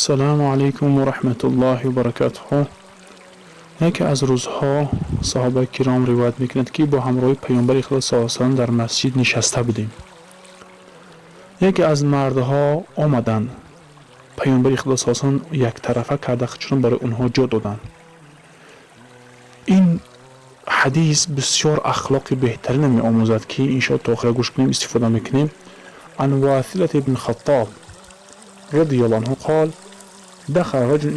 Ассалому алайкум ва раҳматуллоҳи ва баракатуҳ. Яке аз рӯзҳо саҳобаи киром ривоят мекунад, ки бо ҳамроҳи паёмбари Худо саллаллоҳу алайҳи васаллам дар масҷид нишаста будем. Яке аз мардҳо омаданд. Паёмбари Худо саллаллоҳу алайҳи васаллам яктарафа карда чун барои онҳо ҷо доданд. Ин ҳадис бисёр ахлоқи беҳтарина меомӯзад, ки иншоалло то охира гӯш кунем, истифода мекунем. Ан Ваthилат ибн Хаттоб رضي الله عنه قال: دخل رجل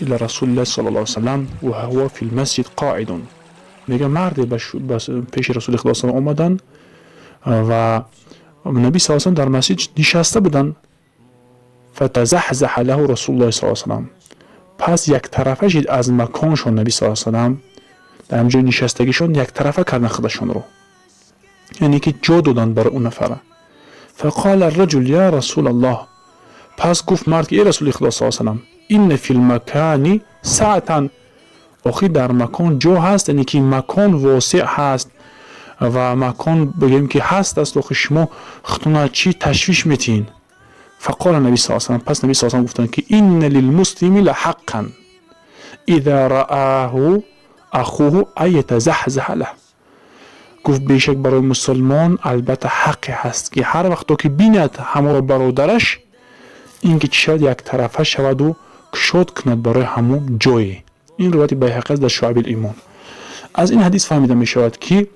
إلى رسول الله صلى الله عليه وسلم وهو في المسجد قاعد. میگه مردی پیش رسول خدا صلی اومدن و نبی صلی الله در مسجد نشسته بودن. فتزحزح له رسول الله صلی الله علیه وسلم. پس یک طرفه شد از مکانشون. نبی صلی الله علیه وسلم در همجای نشستگیشون یک طرفه کردن خودشون رو، یعنی که جا دادن برای اون نفره. فقال الرجل: یا رسول الله. پس گفت مرد که ای رسول خدا صلی الله علیه وسلم، إن في المكان سعة. آخی در مکان جا هست، یعنی که مکان واسع هست و مکان بگیم که هست است. آخی شما خودتون چی تشویش میتین؟ فقال النبي صلى الله عليه وسلم. پس نبی صلی الله علیه وسلم گفتند که إن للمسلم لحقا إذا رآه أخوه أن يتزحزح له. گفت بیشک برای مسلمان البته حقی هست که هر وقت که بیند همو را برادرش، اینکه چی شود؟ یک طرفه شود و کشاد کند برای همون جایی. این روایت بیهقی است در شعب الایمان. از این حدیث فهمیده می شود که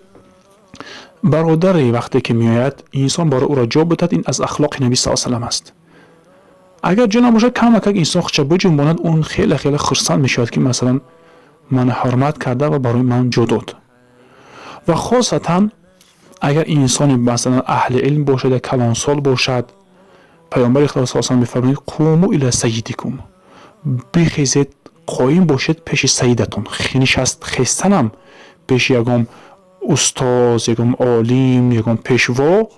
برادری وقتی که میآید، انسان برای او را جا بدهد. این از اخلاق نبی صلی الله علیه وسلم است. اگر جا نباشد، کمک انسان خودش بجنباند، اون خیلی خیلی خرسند می شود که مثلا من حرمت کرده و برای من جا داد. و خاصتا اگر انسانی مثلا اهل علم باشد یا کلانسال باشد. پیامبر خدا صلی الله علیه و میفرمایند: قوموا إلى سيدكم. بخیزید، قایم باشید پیش سیدتون. نشست خیستنم پیش یگام استاد، یگام عالم، یگام پیشوا،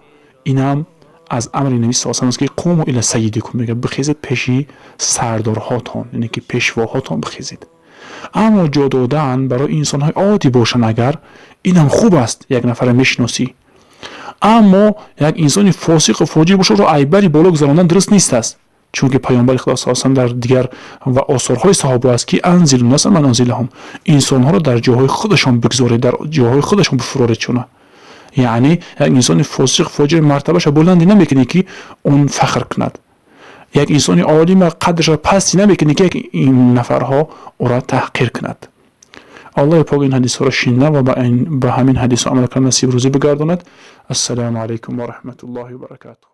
اینم از امر نبی صلی الله علیه و است که قوموا إلى سيدكم. میگه بخیزید پیش سردارهاتون، یعنی که پیشواهاتون بخیزید. اما جا دادن برای انسانهای عادی باشن اگر، اینم خوب است. یک نفر میشناسی، اما یک انسان فاسق و فاجر باشه رو عیبری بالا گذراندن درست نیست است، چون که پیامبر خدا صلی الله علیه و در دیگر و آثارهای صحابه است که أنزلوا الناس منازلهم. انسانها رو در جاهای خودشان بگذارید، در جاهای خودشان بفرارید. چونه یعنی یک انسان فاسق فاجر مرتبهش بلندی نمیکنی که اون فخر کند. یک انسان عالم قدرش پستی نمیکنی که یک این نفرها او را تحقیر کند. الله پاک این حدیث را شنیده و به همین حدیث عمل کردن نصیب روزی بگرداند. السلام علیکم و رحمت الله و برکاته.